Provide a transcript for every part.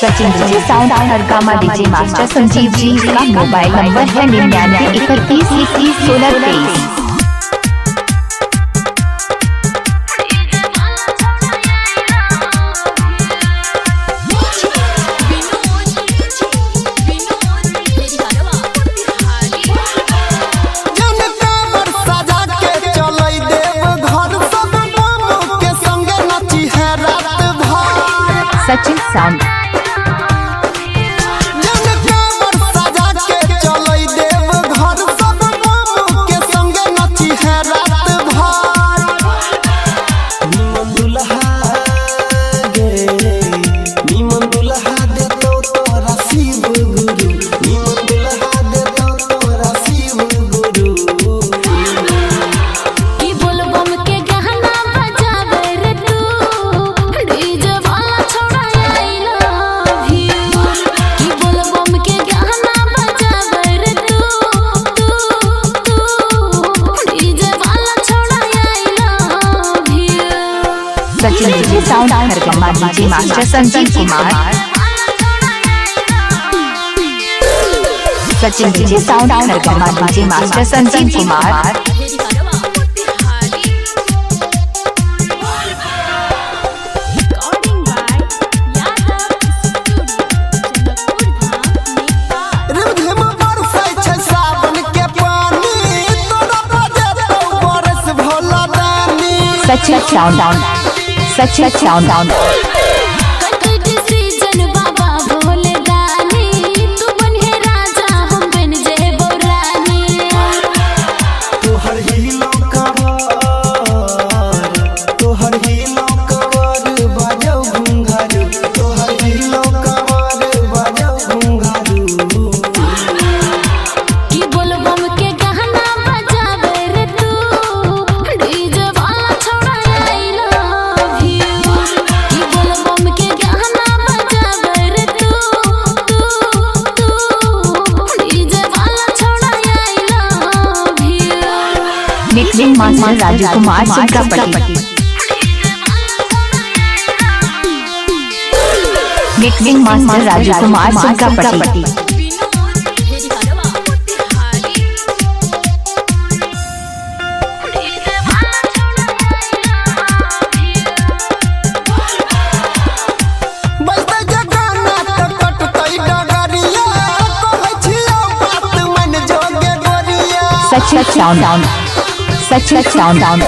Sachin DJ sound Hargama DJ master Sanjeev ji का mobile number है 99 31 21 16 23। Sachin sound Sachin DJ sound Hargama DJ master Sanjeev Kumar. Sachin DJ sound Hargama DJ master Sanjeev Kumar. Sachin sound Sachin sound mixing master Raju Kumar Sukapati. Mixing master Raju Kumar Sukapati. Sachin sound Sachin sound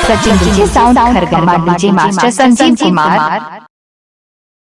Sachin DJ sound Hargama DJ master Sanjeev Kumar.